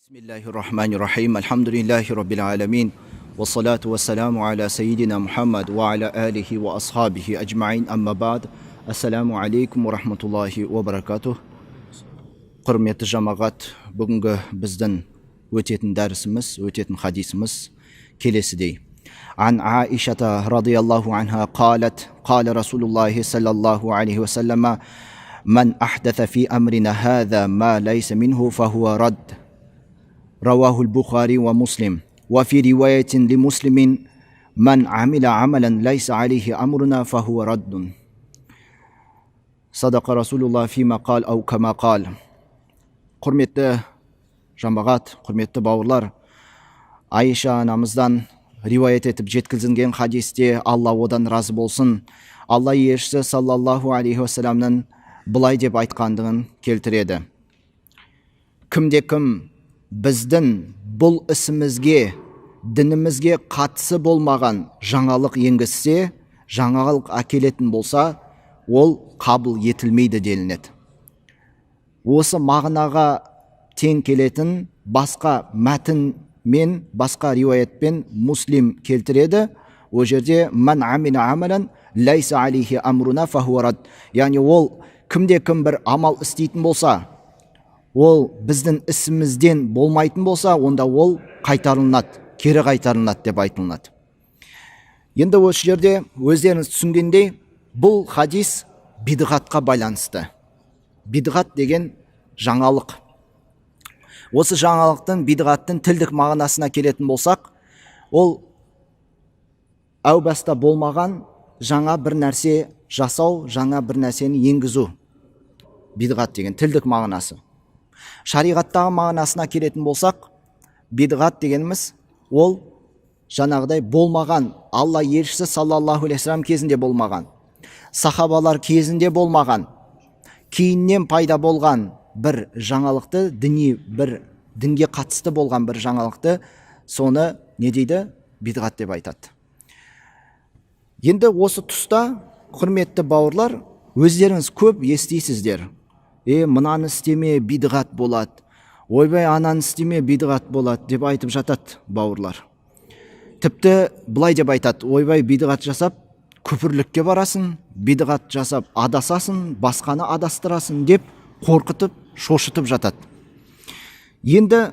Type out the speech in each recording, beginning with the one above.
Бисмиллахи-рахмани-рахим. Альхамдулиллахи раббил аламин. Уассалату уассаламу аля сайидина Мухаммад ва аля алихи ва асхабихи аджмаин. Амма бад. Ассаламу алейкум ва рахматуллахи ва баракатух. Құрметті жамағат, бүгінгі біздің өтетін дәрісіміз, өтетін хадисіміз келесідей. Ан Аишата радияллаху анха қалат, қала Расулуллахи саллаллаху алейхи уассалама, ман ахдаса фи амрина хаза ма лайса минху фахуа рад. رواه البخاري ومسلم. وفي رواية لمسلم من عمل عملا ليس عليه أمرنا فهو رد. صدق رسول الله فيما قال أو كما قال. Құрметті жамағат, құрметті бауырлар, Айша анамыздан риуаят етіп жеткізілген хадисте, Алла одан разы болсын, Алла елшісі саллаллаху алейхи уассаламның былай деп айтқандығын келтіреді: кімде кім біздің бұл ісімізге, дінімізге қатысы болмаған жаңалық енгізсе, жаңалық әкелетін болса, ол қабыл етілмейді делінеді. Осы мағынаға тең келетін басқа мәтінмен, басқа риуаятпен Муслим келтіреді. Ол жерде ман амила амалан лайса алейхи амруна фахуа рад, яғни ол кімде кім бір амал істейтін болса, ол біздің ісімізден болмайтын болса, онда ол қайтарылынады, кері қайтарылынады деп айтылынады. Енді осы жерде өздеріңіз түсінгендей, бұл хадис бидғатқа байланысты. Бидғат деген жаңалық. Осы жаңалықтың, бидғаттың тілдік мағынасына келетін болсақ, ол әу баста болмаған жаңа бір нәрсе жасау, жаңа бір нәрсені енгізу. Бидғат деген тілдік мағынасы. Шариғаттағы мағынасына келетін болсақ, бидғат дегеніміз ол жаңағыдай болмаған, Алла елшісі саллаллаху алейхи вассалам кезінде болмаған, сахабалар кезінде болмаған, кейіннен пайда болған бір жаңалықты, діни бір дінге қатысты болған бір жаңалықты, соны не дейді? Бидғат деп айтады. Енді осы тұста, құрметті бауырлар, өздеріңіз көп естисіздер: е, мынаны істеме, бидғат болады, ойбай, ананы істеме, бидғат болады деп айтып жатады бауырлар. Тіпті былай деп айтады: ойбай, бидғат жасап күпірлікке барасың, бидғат жасап адасасың, басқаны адастырасың деп қорқытып, шошытып жатады. Енді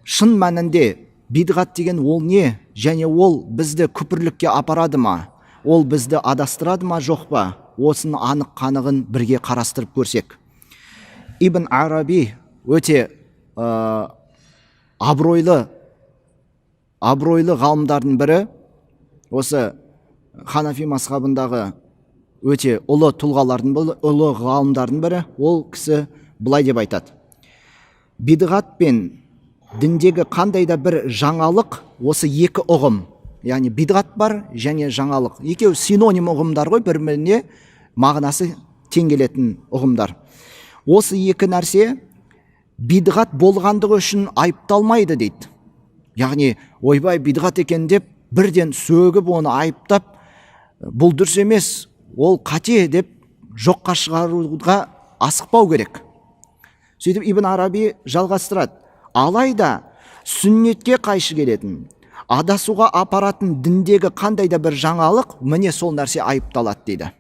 шын мәнінде бидғат деген ол не және ол бізді күпірлікке апарады ма, ол бізді адастырады ма, жоқ па? Осының анық қанығын бірге қарастырып көрсек. Ибн Араби өте абыройлы ғалымдардың бірі, осы ханафи мазхабындағы өте ұлы тұлғалардың, ұлы ғалымдардың бірі. Ол кісі былай деп айтады: бидғат пен діндегі қандай да бір жаңалық, осы екі ұғым, яғни бидғат бар және жаңалық, екеуі синоним ұғымдар ғой, бір біріне мағынасы тең келетін ұғымдар. Осы екі нәрсе бидғат болғандығы үшін айыпталмайды дейді. Яғни ойбай, бидғат екен деп бірден сөгіп, оны айыптап, бұл дұрыс емес, ол қате деп жоққа шығаруға асықпау керек. Сөйтіп Ибн Араби жалғастырады: алайда сүннетке қайшы келетін, адасуға апаратын діндегі қандай да бір жаңалық, міне сол нәрсе айыпталады дейді.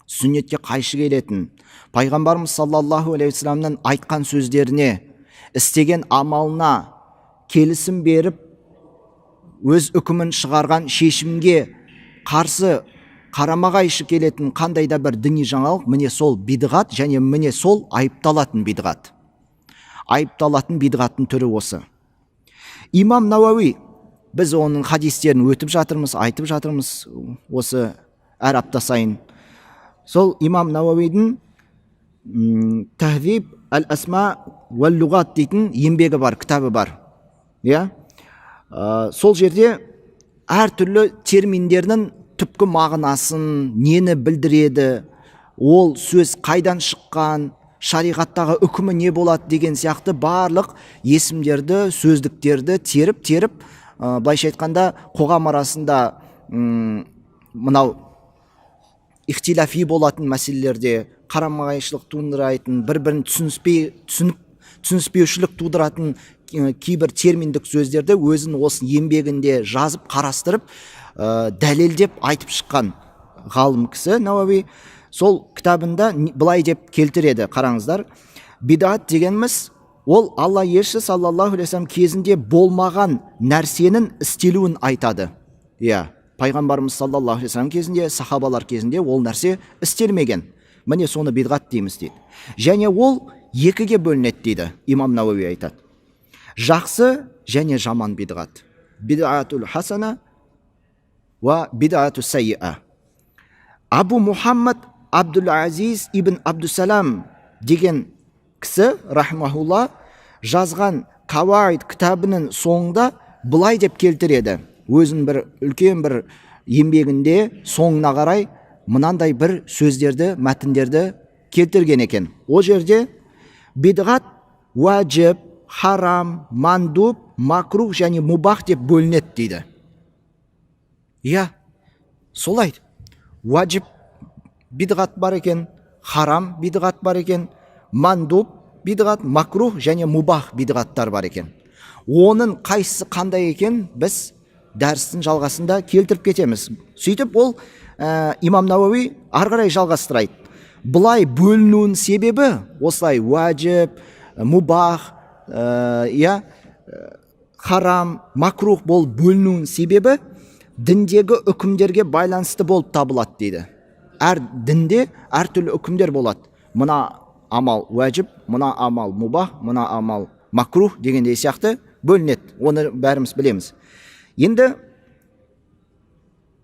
Сүннетке қайшы келетін, пайғамбарымыз саллаллаху алейхи вассаламның айтқан сөздеріне, істеген амалына келісім беріп, өз үкімін шығарған шешімге қарсы, қарама қайшы келетін қандай да бір діни жаңалық, міне сол бидғат және міне сол айыпталатын бидғат. Айыпталатын бидғаттың түрі осы. Имам Науауи, біз оның хадистерін өтіп жатырмыз, айтып жатырмыз осы әр апта сайын. Сол имам Науауидің Тахзиб әл асма уәл луғат дейтін еңбегі бар, кітабы бар, иә. Сол жерде әртүрлі терминдердің түпкі мағынасын, нені білдіреді, ол сөз қайдан шыққан, шариғаттағы үкімі не болады деген сияқты барлық есімдерді, сөздіктерді теріп теріп, былайша айтқанда, қоғам арасында мынау ихтилафи болатын мәселелерде, қарама қайшылық туындырайтын, бір бірін түсініспей, түсініп түсініспеушілік тудыратын кейбір терминдік сөздерді өзінің осы еңбегінде жазып, қарастырып, дәлелдеп айтып шыққан ғалым кісі Науауи. Сол кітабында былай деп келтіреді, қараңыздар. Бидат дегеніміз ол Алла елшісі саллаллаху алейхи вассалам кезінде болмаған нәрсенің істелуін айтады. Иә, пайғамбарымыз саллаллаху алейхи вассалам кезінде, сахабалар кезінде ол нәрсе істелмеген. Міне соны бидғат дейміз дейді. Және ол екіге бөлінеді дейді, имам Науауи айтады. Жақсы және жаман бидғат. Бидғатул хасана уа бидғату сайиа. Абу Мухаммад Абдул-Азиз ибн Абдусалам деген кісі, рахмахулла, жазған Қауаид кітабының соңында былай деп келтіреді. Өзінің бір үлкен бір еңбегінде соңына қарай мынандай бір сөздерді, мәтіндерді келтірген екен. Ол жерде бидғат уәжіп, харам, мандуб, макрух және мубах деп бөлінеді дейді. Иә, солай. Уәжіп бидғат бар екен, харам бидғат бар екен, мандуб бидғат, макрух және мубах бидғаттар бар екен. Оның қайсысы қандай екен, біз дәрістің жалғасында келтіріп кетеміз. Сөйтіп ол имам Науауи ары қарай жалғастырайды. Былай бөлінуінің себебі осылай уәжіп, мубах, иә, харам, макрух болып бөлінуінің себебі діндегі үкімдерге байланысты болып табылады дейді. Әр дінде әртүрлі үкімдер болады. Мына амал уәжіп, мына амал мубах, мына амал макрух дегендей сияқты бөлінеді. Оны бәріміз білеміз. Енді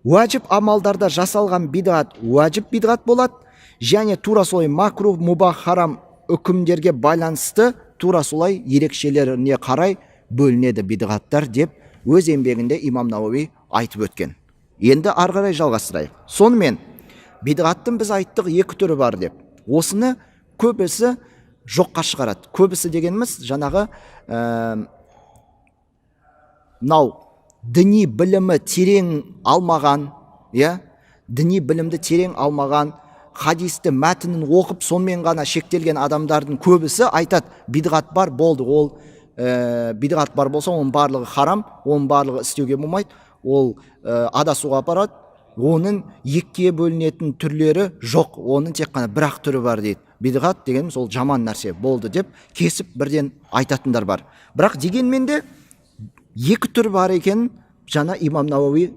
уәжіп амалдарда жасалған бидғат уәжіп бидғат болады, және тура солай макрух, мубах, харам үкімдерге байланысты тура солай ерекшелеріне қарай бөлінеді бидғаттар деп өз еңбегінде имам Науауи айтып өткен. Енді ары қарай жалғастырайық. Сонымен бидғаттың біз айттық екі түрі бар деп. Осыны көбісі жоққа шығарады. Көбісі дегеніміз жаңағы мынау діни білімі терең алмаған, иә, діни білімді терең алмаған, хадисті мәтінін оқып сонымен ғана шектелген адамдардың көбісі айтады, бидғат бар болды, ол бидғат бар болса оның барлығы харам, оның барлығы істеуге болмайды, ол адасуға апарады, оның екіге бөлінетін түрлері жоқ, оның тек қана бір ақ түрі бар дейді. Бидғат дегеніміз ол жаман нәрсе болды деп кесіп бірден айтатындар бар. Бірақ дегенмен де екі түр бар екенін жаңа имам Науауи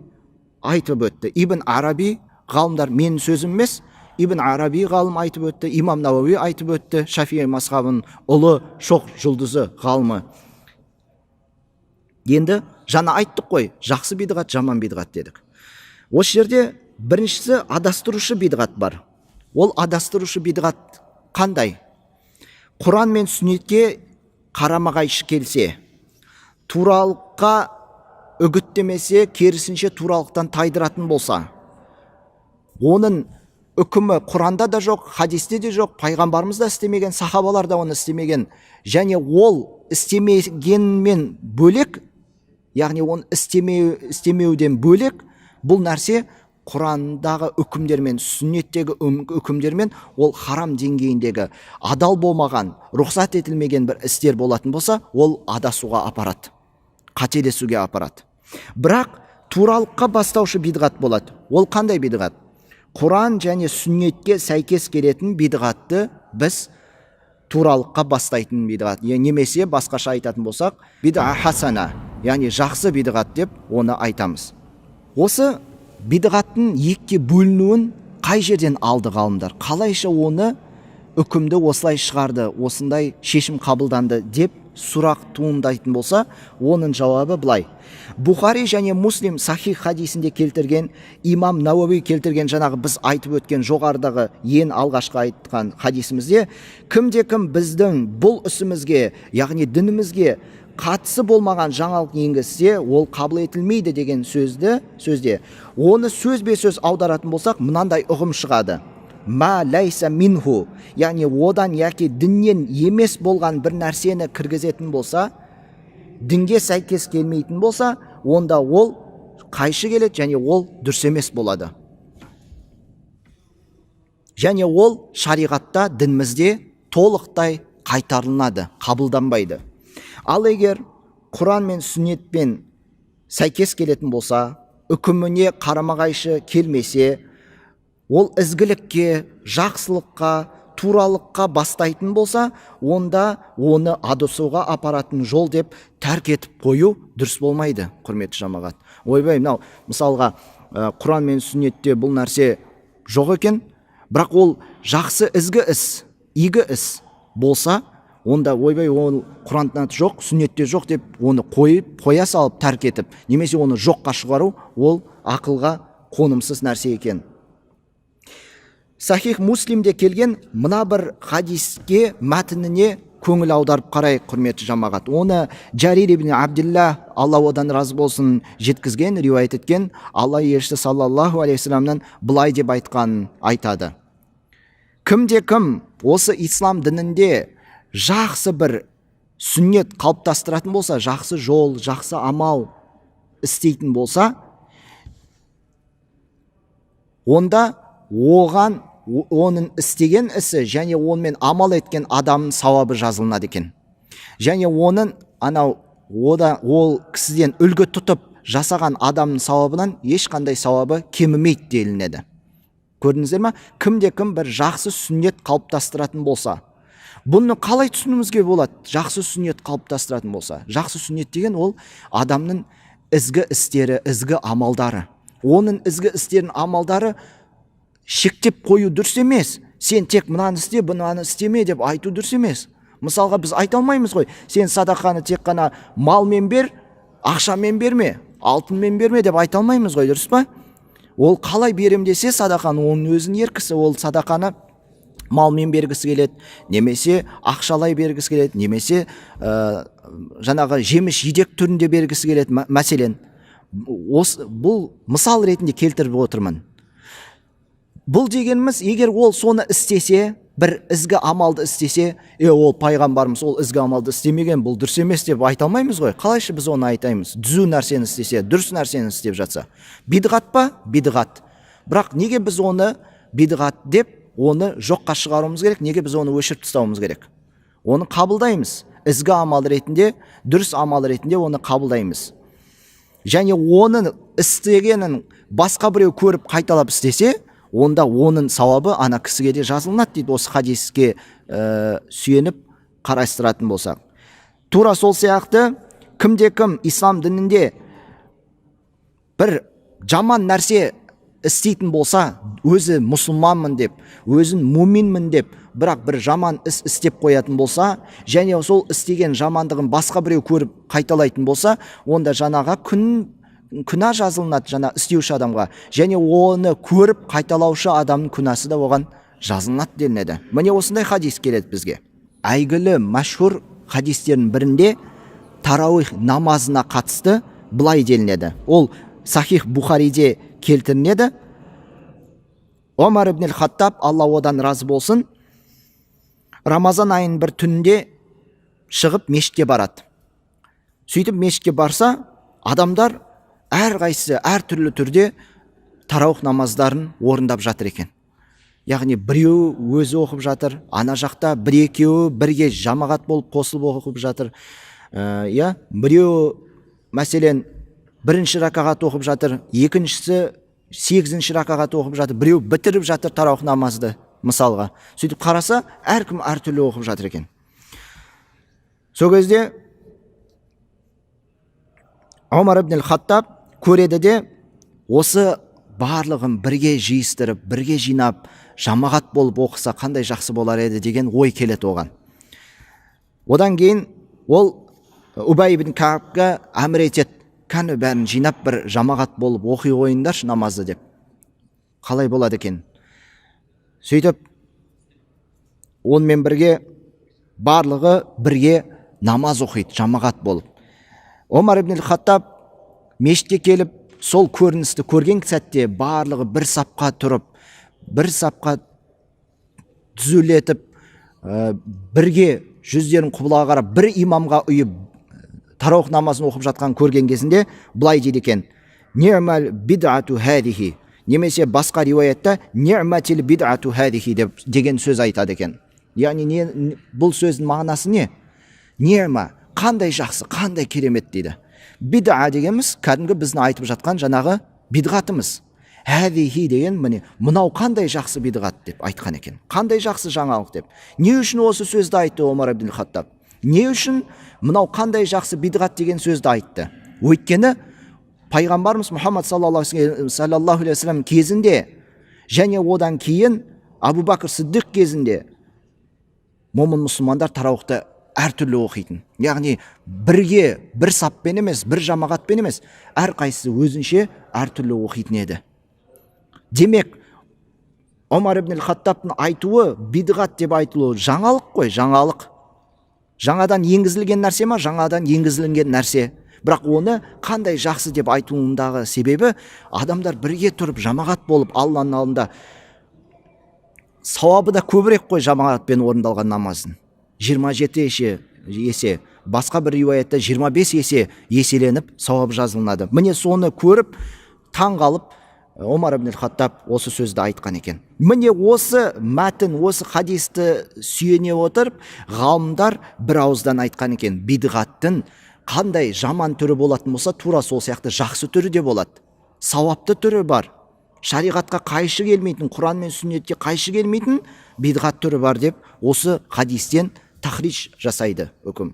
айтып өтті. Ибн Араби ғалымдар, менің сөзім емес, Ибн Араби ғалым айтып өтті, имам Науауи айтып өтті, Шафии мазхабының ұлы шоқ жұлдызы ғалымы. Енді жаңа айттық қой, жақсы бидғат, жаман бидғат дедік. Осы жерде біріншісі адастырушы бидғат бар. Ол адастырушы бидғат қандай? Құран мен сүннетке қарама-қайшы келсе, туралыққа үгіттемесе, керісінше туралықтан тайдыратын болса, оның үкімі Құранда да жоқ, хадисте де жоқ, пайғамбарымыз да істемеген, сахабалар да оны істемеген, және ол істемегенмен бөлек, яғни оны істемеуден бөлек, бұл нәрсе Құрандағы үкімдермен, сүннеттегі үкімдермен ол харам деңгейіндегі адал болмаған, рұқсат етілмеген бір істер болатын болса, ол адасуға апарады, қателесуге апарады. Бірақ туралыққа бастаушы бидғат болады. Ол қандай бидғат? Құран және сүннетке сәйкес келетін бидғатты біз туралыққа бастайтын бидғат, немесе басқаша айтатын болсақ, бидға хасана, яғни жақсы бидғат деп оны айтамыз. Осы бидғаттың екіге бөлінуін қай жерден алды ғалымдар? Қалайша оны үкімді осылай шығарды, осындай шешім қабылданды деп сұрақ туындайтын болса, оның жауабы былай. Бухари және Муслим сахих хадисінде келтірген, имам Науауи келтірген жаңағы біз айтып өткен жоғарыдағы ең алғашқы айтқан хадисімізде, кімде кім біздің бұл ісімізге, яғни дінімізге қатысы болмаған жаңалық енгізсе, ол қабыл етілмейді деген сөзде оны сөзбе сөз аударатын болсақ, мынандай ұғым шығады: ма ләйса минху, яғни одан яки діннен емес болған бір нәрсені кіргізетін болса, дінге сәйкес келмейтін болса, онда ол қайшы келеді және ол дұрыс емес болады. Және ол шариғатта, дінімізде толықтай қайтарылады, қабылданбайды. Ал егер Құран мен сүннетпен сәйкес келетін болса, үкіміне қарама-қайшы келмесе, ол ізгілікке, жақсылыққа, туралыққа бастайтын болса, онда оны адасуға апаратын жол деп тәрк етіп қою дұрыс болмайды, құрметті жамағат. Ойбай, мынау мысалға Құран мен сүннетте бұл нәрсе жоқ екен, бірақ ол жақсы ізгі іс, игі іс болса, онда ойбай, ол Құранда жоқ, сүннетте жоқ деп оны қойып, қоя салып тәрк етіп, немесе оны жоққа шығару, ол ақылға қонымсыз нәрсе екен. Сахих Муслимде келген мына бір хадиске, мәтініне көңіл аударып қарайық, құрметті жамағат. Оны Джарир ибн Абдилла, Алла одан разы болсын, жеткізген, риуаят еткен, Алла елшісі саллаллаху алейхи вассаламнан былай деп айтқанын айтады. Кімде кім осы ислам дінінде жақсы бір сүннет қалыптастыратын болса, жақсы жол, жақсы амал істейтін болса, онда оған оның істеген ісі және онымен амал еткен адамның сауабы жазылынады екен. Және оның анау ода, ол кісіден үлгі тұтып жасаған адамның сауабынан ешқандай сауабы кемімейді делінеді. Көрдіңіздер ма? Кімде кім бір жақсы сүннет қалыптастыратын болса, бұны қалай түсінуімізге болады? Жақсы сүннет қалыптастыратын болса, жақсы сүннет деген ол адамның ізгі істері, ізгі амалдары. Оның ізгі істерін, амалдары шектеп қою дұрыс емес. Сен тек мынаны істе, мынаны істеме деп айту дұрыс емес. Мысалға, біз айта алмаймыз ғой, сен садақаны тек қана малмен бер, ақшамен берме, алтынмен берме деп айта алмаймыз ғой, дұрыс па? Ол қалай берем десе садақаны, оның өзінің еркісі. Ол садақаны малмен бергісі келеді, немесе ақшалай бергісі келеді, немесе жаңағы жеміс жидек түрінде бергісі келеді. Мәселен, осы бұл мысал ретінде келтіріп отырмын. Бұл дегеніміз, егер ол соны істесе, бір ізгі амалды істесе, ол пайғамбарымыз ол ізгі амалды істемеген, бұл дұрыс емес деп айта алмаймыз ғой. Қалайша біз оны айтаймыз? Түзу нәрсені істесе, дұрыс нәрсені істеп жатса, бидғат па? Бидғат. Бірақ неге біз оны бидғат деп оны жоққа шығаруымыз керек? Неге біз оны өшіріп тастауымыз керек? Оны қабылдаймыз ізгі амал ретінде, дұрыс амал ретінде оны қабылдаймыз. Және оның істегенін басқа біреу көріп қайталап істесе, онда оның сауабы ана кісіге де жазылынады дейді, осы хадиске сүйеніп қарастыратын болсақ. Тура сол сияқты, кімде кім ислам дінінде бір жаман нәрсе істейтін болса, өзі мұсылманмын деп, өзін муминмін деп, бірақ бір жаман іс істеп қоятын болса, және сол істеген жамандығын басқа біреу көріп қайталайтын болса, онда жаңаға күнә жазылынады жаңа істеуші адамға, және оны көріп қайталаушы адамның күнәсі де оған жазылынады делінеді. Міне, осындай хадис келеді бізге. Әйгілі мәшһүр хадистердің бірінде тарауих намазына қатысты былай делінеді. Ол Сахих Бухариде келтіріледі. Омар ибн Хаттаб, Алла одан разы болсын, Рамазан айының бір түнінде шығып мешітке барады. Сөйтіп мешітке барса, адамдар әрқайсысы әртүрлі түрде тарауих намаздарын орындап жатыр екен. Яғни біреуі өзі оқып жатыр, ана жақта бір екеуі бірге жамағат болып қосылып оқып жатыр. Иә, біреуі, мәселен, бірінші ракағат оқып жатыр, екіншісі сегізінші ракағат оқып жатыр, біреу бітіріп жатыр тарауих намазды мысалға. Сөйтіп қараса, әркім әртүрлі оқып жатыр екен. Сол кезде Омар ибн Хаттаб көреді де, осы барлығын бірге жиыстырып, бірге жинап, жамағат болып оқыса қандай жақсы болар еді деген ой келеді оған. Одан кейін ол Убай ибн Каабқа әмір етеді: кәні, бәрін жинап, бір жамағат болып оқи қойыңдаршы намазды деп, қалай болады екен? Сөйтіп онымен бірге барлығы бірге намаз оқиды жамағат болып. Омар ибн Хаттаб мешітке келіп, сол көріністі көрген сәтте, барлығы бір сапқа тұрып, бір сапқа түзулетіп, бірге жүздерін құбылаға қарап, бір имамға ұйып тарауих намазын оқып жатқан көрген кезінде былай дейді екен: «Ни'мал бид'ату хадихи», немесе басқа риуаятта «Ни'матил бид'ату хадихи» деп деген сөз айтады екен. Яғни не, бұл сөздің мағынасы не? Нима, қандай жақсы, қандай керемет дейді. Бид'a дегеніміз кәдімгі біздің айтып жатқан жаңағы бидғатымыз. Хәзихи деген міне мынау қандай жақсы бидғат деп айтқан екен. Қандай жақсы жаңалық деп. Не үшін осы сөзді айтты Омар ибн Хаттаб? Не үшін мынау қандай жақсы бидғат деген сөзді айтты? Өйткені пайғамбарымыз Мұхаммад саллаллаху алейхи уассалам кезінде және одан кейін Абу Бәкір Сиддиқ кезінде момын мұсылмандар тарауықты әртүрлі оқитын. Яғни бірге бір саппен емес, бір жамағатпен емес, әрқайсысы өзінше әртүрлі оқитын еді. Демек, Омар ибн Хаттабтың айтуы бидғат деп айтылуы жаңалық қой, жаңалық. Жаңадан енгізілген нәрсе ма? Жаңадан енгізілген нәрсе. Бірақ оны қандай жақсы деп айтуындағы себебі адамдар бірге тұрып жамағат болып Алланың алдында сауабы да көбірек қой жамағатпен орындалған намаздың. 27 есе, басқа бір риуаятта 25 есе еселеніп сауап жазылынады. Міне соны көріп таң қалып Омар ибн Хаттаб осы сөзді айтқан екен. Міне осы мәтін, осы хадисті сүйене отырып, ғалымдар бір ауыздан айтқан екен, бидғаттың қандай жаман түрі болатын болса, тура сол сияқты жақсы түрі де болады. Сауапты түрі бар. Шариғатқа қайшы келмейтін, Құран мен сүннетке қайшы келмейтін бидғат түрі бар деп осы хадистен тахриж жасайды үкім.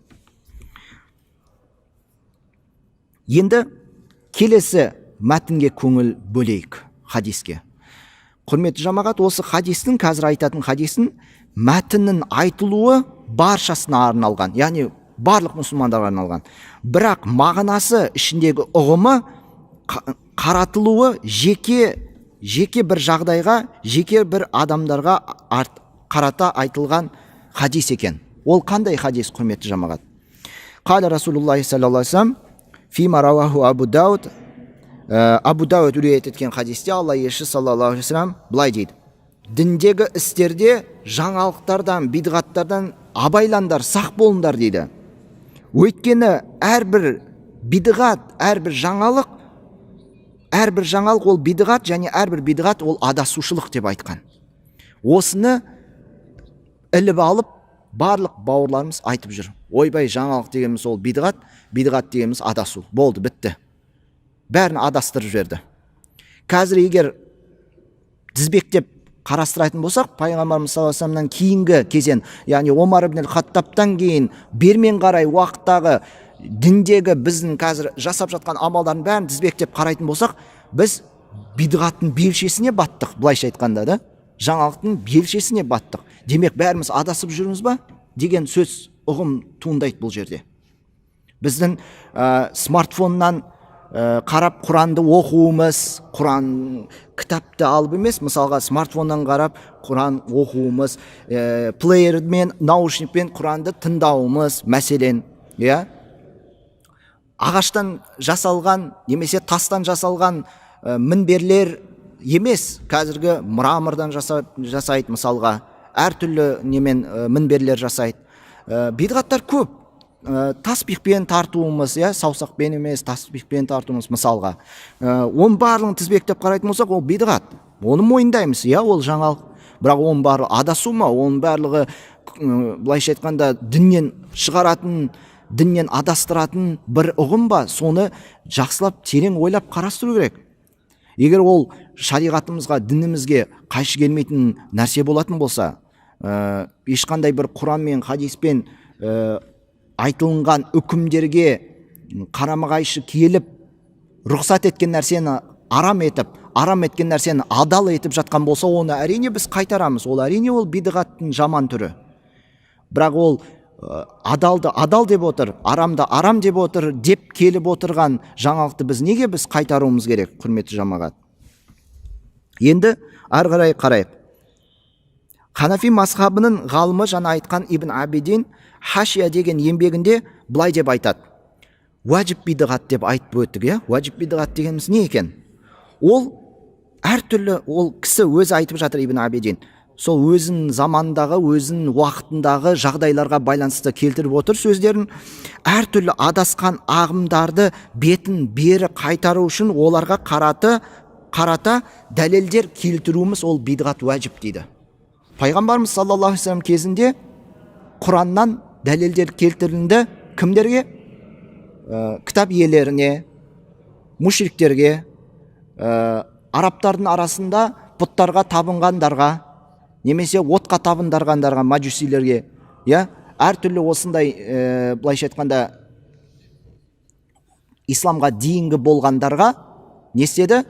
Енді келесі мәтінге көңіл бөлейік, хадиске. Құрметті жамағат, осы хадистің, қазір айтатын хадистің мәтіннің айтылуы баршасына арналған, яғни барлық мұсылмандарға арналған. Бірақ мағынасы, ішіндегі ұғымы, қаратылуы жеке бір жағдайға, жеке бір адамдарға қарата айтылған хадис екен. Ол қандай хадис, құрметті жамағат? Қала Расулуллахи саллаллаху алейхи вассалам фима рауаху Абу Дауд. Абу Дауд риуаят еткен хадисте Алла елшісі саллаллаху алейхи вассалам былай дейді: діндегі істерде жаңалықтардан, бидғаттардан абайлаңдар, сақ болыңдар дейді. Өйткені әрбір бидғат, әрбір жаңалық ол бидғат, және әрбір бидғат ол адасушылық деп айтқан. Осыны іліп алып барлық бауырларымыз айтып жүр. Ойбай, жаңалық дегеніміз ол бидғат, бидғат дегеніміз адасу. Болды, бітті. Бәрін адастырып жіберді. Қазір егер тізбектеп қарастыратын болсақ, пайғамбарымыз саллаллаху алейхи вассаламнан кейінгі кезең, яғни Омар ибн Хаттабтан кейін бермен қарай уақыттағы діндегі біздің қазір жасап жатқан амалдардың бәрін тізбектеп қарайтын болсақ, біз бидғаттың белшесіне баттық, былайша айтқанда да, жаңалықтың белшесіне баттық. Демек, бәріміз адасып жүрміз ба деген сөз ұғым туындайды бұл жерде. Біздің смартфоннан қарап Құранды оқуымыз, Құран кітапты алып емес, мысалға смартфоннан қарап Құран оқуымыз, плеермен, наушникпен Құранды тыңдауымыз, мәселен, иә, ағаштан жасалған немесе тастан жасалған мінберлер емес, қазіргі мрамордан жасайды, мысалға, әртүрлі немен мінберлер жасайды. Бидғаттар көп. Таспихпен тартуымыз, иә, саусақпен емес, таспихпен тартуымыз, мысалға. Оның барлығын тізбектеп қарайтын болсақ, ол бидғат. Оны мойындаймыз, иә, ол жаңалық. Бірақ оның барлығы адасу ма? Оның барлығы, былайша айтқанда, діннен шығаратын, діннен адастыратын бір ұғым ба? Соны жақсылап терең ойлап қарастыру керек. Егер ол шариғатымызға, дінімізге қайшы келмейтін нәрсе болатын болса, ешқандай бір Құран мен хадиспен айтылынған үкімдерге қарама-қайшы келіп, рұқсат еткен нәрсені арам етіп, арам еткен нәрсені адал етіп жатқан болса, оны әрине біз қайтарамыз. Ол әрине ол бидғаттың жаман түрі. Бірақ ол адалды адал деп отыр, арамды арам деп отыр деп келіп отырған жаңалықты біз неге біз қайтаруымыз керек, құрметті жамағат? Енді ары қарай қарайық. Ханафи мазхабының ғалымы жаңа айтқан Ибн Абидин Хашия деген еңбегінде былай деп айтады. Уәжіп бидғат деп айтып өттік, иә? Уәжіп бидғат дегеніміз не екен? Ол әртүрлі, ол кісі өзі айтып жатыр Ибн Абидин. Сол өзінің заманындағы, өзінің уақытындағы жағдайларға байланысты келтіріп отыр сөздерін. Әртүрлі адасқан ағымдарды бетін бері қайтару үшін оларға қарата дәлелдер келтіруіміз ол бидғат уәжіп дейді. Пайғамбарымыз саллаллаху алейхи вассалам кезінде Құраннан дәлелдер келтірілді кімдерге? Кітап иелеріне, мушриктерге, арабтардың арасында бұттарға табынғандарға, немесе отқа табындырғандарға, мажусилерге, иә, әртүрлі осындай, былайша айтқанда, исламға дейінгі болғандарға не істеді?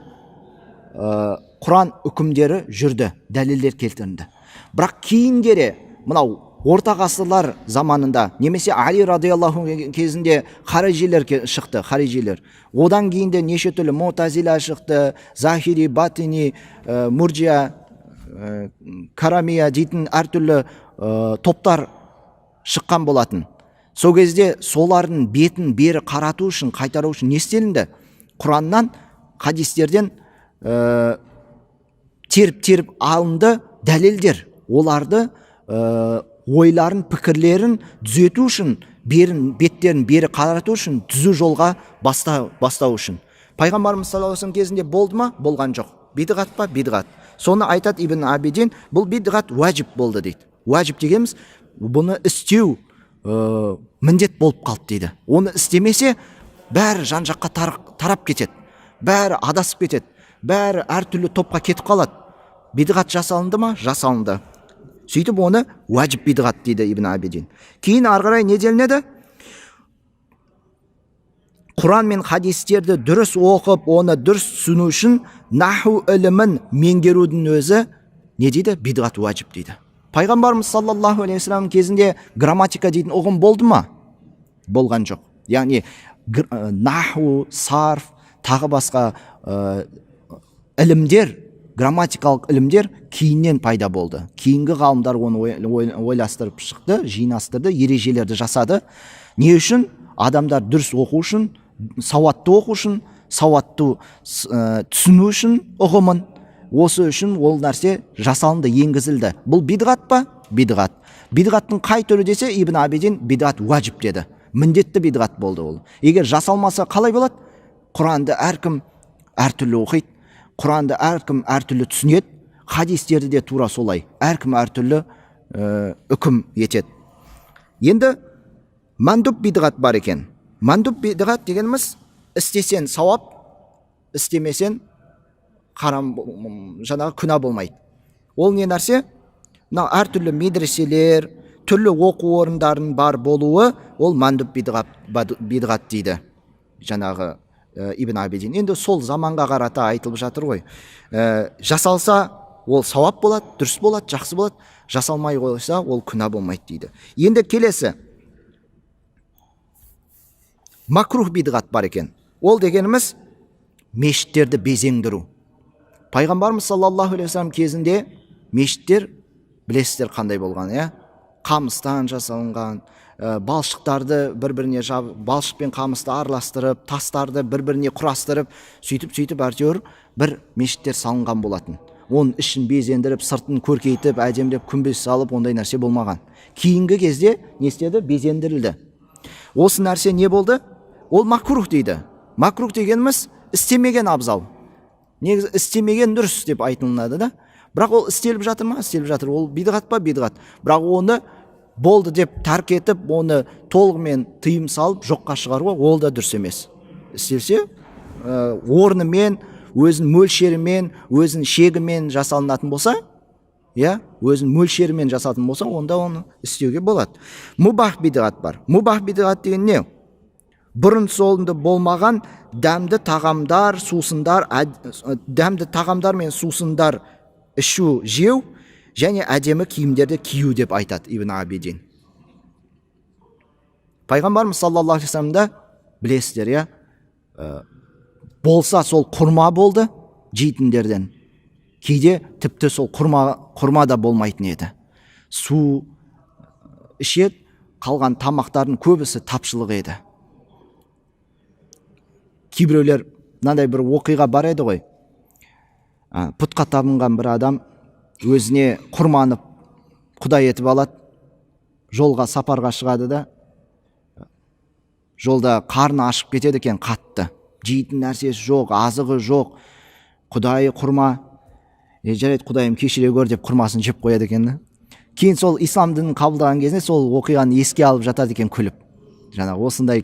Құран үкімдері жүрді, дәлелдер келтірілді. Бірақ кейін келе мынау орта ғасырлар заманында, немесе Али радиаллаху кезінде харижилер шықты, харижилер. Одан кейін де неше түрлі мутазила шықты, захири, батини, мурджия, карамия дейтін әртүрлі топтар шыққан болатын. Сол кезде солардың бетін бері қарату үшін, қайтару үшін не істелінді? Құраннан, хадистерден теріп-теріп алынды дәлелдер. Оларды ойларын, пікірлерін түзету үшін, беттерін бері қарату үшін, түзу жолға бастау үшін. Пайғамбарымыз саллаллаху алейхи вассалам кезінде болды ма? Болған жоқ. Бидғат па? Бидғат. Соны айтады Ибн Абидин, бұл бидғат уәжіп болды дейді. Уәжіп дегеніміз бұны істеу міндет болып қалды дейді. Оны істемесе, бәрі жан-жаққа тарап кетеді. Бәрі адасып кетеді. Бәрі әртүрлі топқа кетіп қалады. Бидғат жасалынды ма? Жасалынды. Сөйтіп оны уәжіп бидғат дейді Ибн Абидин. Кейін ары қарай не делінеді? Құран мен хадистерді дұрыс оқып, оны дұрыс түсіну үшін наху ілімін меңгерудің өзі не дейді? Бидғат уәжіп дейді. Пайғамбарымыз саллаллаху алейхи вассалам кезінде грамматика дейтін ұғым болды ма? Болған жоқ. Яғни наху, сарф, тағы басқа ілімдер, грамматикалық ілімдер кейіннен пайда болды. Кейінгі ғалымдар оны ойластырып шықты, жинастырды, ережелерді жасады. Не үшін? Адамдар дұрыс оқу үшін, сауатты оқу үшін, сауатты түсіну үшін ұғымын. Осы үшін ол нәрсе жасалынды, енгізілді. Бұл бидғат па? Бидғат. Бидғаттың қай түрі десе, Ибн Абидин бидғат уәжіп деді. Міндетті бидғат болды ол. Егер жасалмаса қалай болады? Құранды әркім әртүрлі оқиды, Құранды әркім әртүрлі түсінеді, хадистерді де тура солай. Әркім әртүрлі үкім етеді. Енді мандуб бидғат бар екен. Мандуб бидғат дегеніміз істесең сауап, істемесең харам, жаңағы күнә болмайды. Ол не нәрсе? Мынау әртүрлі медреселер, түрлі оқу орындарының бар болуы, ол мандуб бидғат дейді. Жаңағы Ибн Абидин. Енді сол заманға қарата айтылып жатыр ғой. Жасалса ол сауап болады, дұрыс болады, жақсы болады. Жасалмай қойса ол күнә болмайды дейді. Енді келесі макрух бидғат бар екен. Ол дегеніміз мешіттерді безендіру. Пайғамбарымыз саллаллаху алейхи вассалам кезінде мешіттер білесіздер қандай болған, иә? Қамыстан жасалынған, балшықтарды бір-біріне жаб, балшық пен қамысты араластырып, тастарды бір-біріне құрастырып, сөйтіп-сөйтіп әйтеуір бір мешіттер салынған болатын. Оның ішін безендіріп, сыртын көркейтіп, әдемілеп күмбез салып, ондай нәрсе болмаған. Кейінгі кезде не істеді? Безендірілді. Осы нәрсе не болды? Ол макрух дейді. Макрух дегеніміз істемеген абзал. Негізі істемеген дұрыс деп айтылынады да. Бірақ ол істеліп жатыр ма? Істеліп жатыр. Ол бидғат па? Бидғат. Бірақ оны болды деп тәрк етіп, оны толығымен тыйым салып, жоққа шығаруға ол да дұрыс емес. Істелсе, орнымен, өзінің мөлшерімен, өзінің шегімен жасалынатын болса, иә, өзінің мөлшерімен жасалатын болса, онда оны істеуге болады. Мубах бидғат бар. Мубах бидғат деген не? Бұрын соңды болмаған дәмді тағамдар, сусындар, дәмді тағамдар мен сусындар ішу, жеу және әдемі киімдерді кию деп айтады Ибн Абидин. Пайғамбарымыз саллаллаху алейхи вассаламда білесіздер, иә, болса сол құрма болды жейтіндерден. Кейде тіпті сол құрма да болмайтын еді. Су ішеді, қалған тамақтардың көбісі тапшылық еді. Кейбіреулер мынандай бір оқиға бар еді ғой. Пұтқа табынған бір адам өзіне құрманы құдай етіп алады, жолға сапарға шығады да, жолда қарны ашып кетеді екен қатты. Жейтін нәрсесі жоқ, азығы жоқ, құдайы құрма. Жарайды, құдайым, кешіре көр деп құрмасын жеп қояды екен. Кейін сол ислам дінін қабылдаған кезінде сол оқиғаны еске алып жатады екен күліп. Жаңағы осындай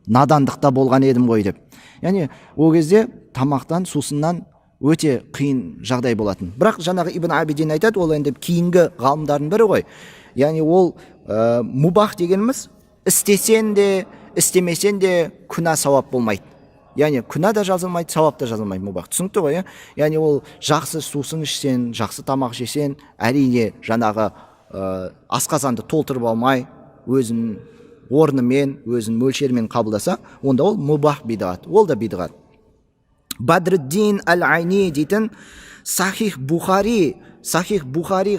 надандықта болған едім ғой деп. Яғни ол кезде тамақтан, сусыннан өте қиын жағдай болатын. Бірақ жаңағы Ибн Абидин айтады, ол енді кейінгі ғалымдардың бірі ғой. Яғни ол мубах дегеніміз істесең де, істемесең де күнә сауап болмайды. Яғни күнә да жазылмайды, сауап та жазылмайды мубах. Түсінікті ғой, иә? Яғни ол жақсы сусын ішсең, жақсы тамақ жесең, әрине жаңағы асқазанды толтырып алмай, өзінің орнымен, өзінің мөлшерімен қабылдаса, онда ол мубах бидғат, ол да бидғат. Бадриддин әл-Айни дейтін Сахих Бухари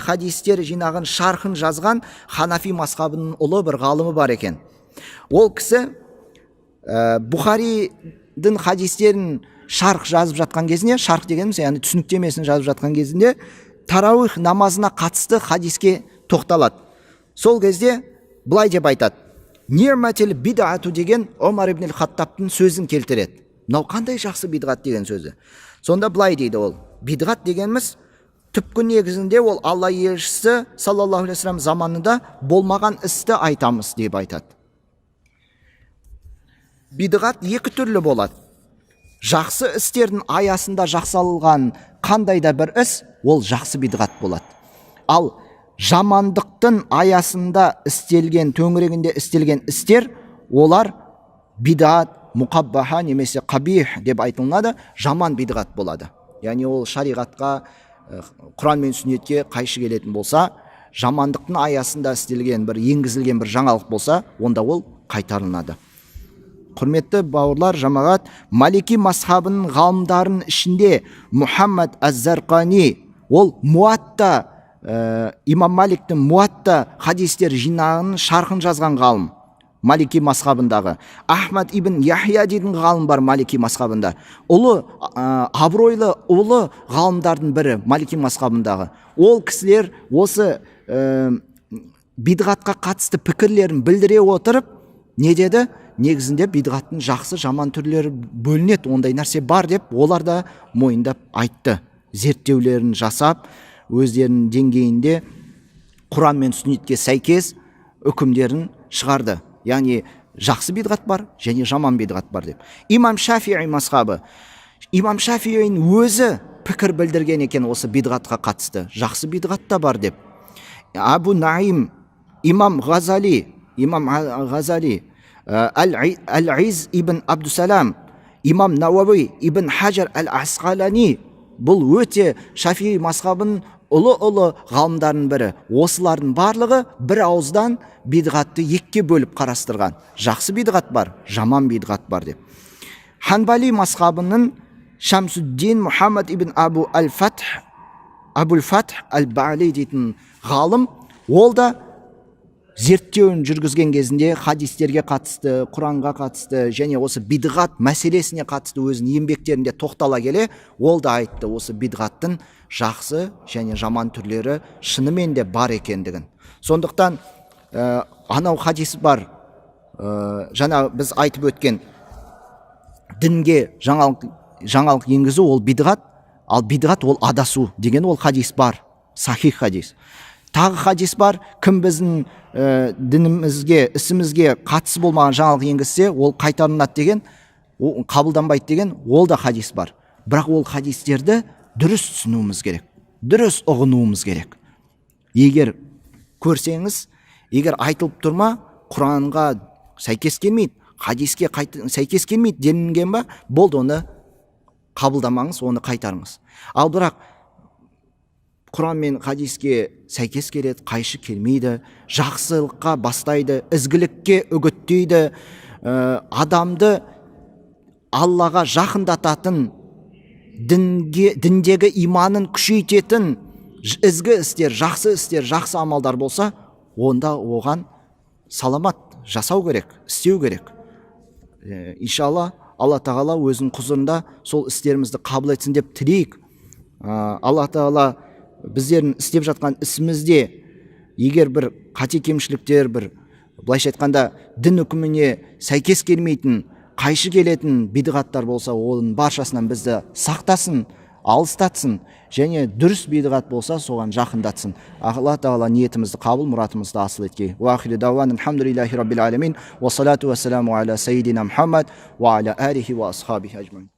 хадистер жинағын шархын жазған Ханафи мазхабының ұлы бір ғалымы бар екен. Ол кісі Бухаридің хадистерін шарх жазып жатқан кезінде, шарх дегеніміз яғни түсініктемесін жазып жатқан кезінде тарауих намазына қатысты хадиске тоқталады. Сол кезде былай деп айтады: «Ни'матил бид'ату» деген Омар ибн Хаттабтың сөзін келтіреді. Мынау қандай жақсы бидғат деген сөзі. Сонда былай дейді ол: бидғат дегеніміз түпкі негізінде ол Алла елшісі саллаллаху алейхи вассалам заманында болмаған істі айтамыз деп айтады. Бидғат екі түрлі болады. Жақсы істердің аясында жасалған қандай да бір іс, ол жақсы бидғат болады. Ал жамандықтың аясында істелген, төңірегінде істелген істер, олар бидат мұқаббаха немесе қабих деп айтылынады, жаман бидғат болады. Яғни ол шариғатқа, құран мен сүннетке қайшы келетін болса, жамандықтың аясында істелген бір енгізілген бір жаңалық болса, онда ол қайтарылады. Құрметті бауырлар, жамағат, Малики мазхабының ғалымдарының ішінде Мұхаммад аз-Зарқани, ол Муатта, имам Маликтің Муатта хадистер жинағының шархын жазған ғалым Малики мазхабындағы. Ахмад ибн Яхия дейтін ғалым бар Малики мазхабында, ұлы, абыройлы ұлы ғалымдардың бірі Малики мазхабындағы. Ол кісілер осы бидғатқа қатысты пікірлерін білдіре отырып не деді? Негізінде бидғаттың жақсы, жаман түрлері бөлінеді, ондай нәрсе бар деп олар да мойындап айтты. Зерттеулерін жасап, өздерінің деңгейінде Құран мен сүннетке сәйкес үкімдерін шығарды. Яғни жақсы бидғат бар және жаман бидғат бар деп. Имам Шафии мазхабы, имам Шафииның өзі пікір білдірген екен осы бидғатқа қатысты, жақсы бидғат та бар деп. Абу Наим, имам Ғазали, имам Ғазали, Әл-Из ибн Абдусалам, имам Науауи, Ибн Хажар әл Асқалани, бұл өте Шафии мазхабының ұлы-ұлы ғалымдарының бірі. Осылардың барлығы бір ауыздан бидғатты екіге бөліп қарастырған: жақсы бидғат бар, жаман бидғат бар деп. Ханбали мазхабының Шамсуддин Мұхаммад ибн Абу әл Фатх, Абул Фатх әл Бали дейтін ғалым, ол да зерттеуін жүргізген кезінде хадистерге қатысты, құранға қатысты және осы бидғат мәселесіне қатысты өзінің еңбектерінде тоқтала келе, ол да айтты осы бидғаттың жақсы және жаман түрлері шынымен де бар екендігін. Сондықтан анау хадис бар, жаңа біз айтып өткен дінге жаңалық енгізу ол бидғат, ал бидғат ол адасу деген ол хадис бар, сахих хадис. Тағы хадис бар: кім біздің дінімізге, ісімізге қатысы болмаған жаңалық енгізсе, ол қайтарылады деген, ол қабылданбайды деген, ол да хадис бар. Бірақ ол хадистерді дұрыс түсінуіміз керек, дұрыс ұғынуымыз керек. Егер көрсеңіз, егер айтылып тұр ма, құранға сәйкес келмейді, хадиске сәйкес келмейді делінген ба, болды, оны қабылдамаңыз, оны қайтарыңыз. Ал бірақ құран мен хадиске сәйкес келеді, қайшы келмейді, жақсылыққа бастайды, ізгілікке үгіттейді, адамды Аллаға жақындататын, дінге, діндегі иманын күшейтетін ізгі істер, жақсы істер, жақсы амалдар болса, онда оған саламат жасау керек, істеу керек. Иншалла, Алла тағала өзінің құзырында сол істерімізді қабыл етсін деп тілейік. Алла тағала біздердің істеп жатқан ісімізде егер бір қате кемшіліктер, бір былайша айтқанда дін үкіміне сәйкес келмейтін, қайшы келетін бидғаттар болса, оның баршасынан бізді сақтасын, алыстатсын. Және дұрыс бидғат болса, соған жақындатсын. Алла Тағала ниетімізді қабыл, мұратымызды асыл еткей. Уа ахиру дауана алхамдулиллахи раббил алямин, уассалату уассаламу аля сайидина Мухаммад уа аля алихи уа асхабихи ажмаин.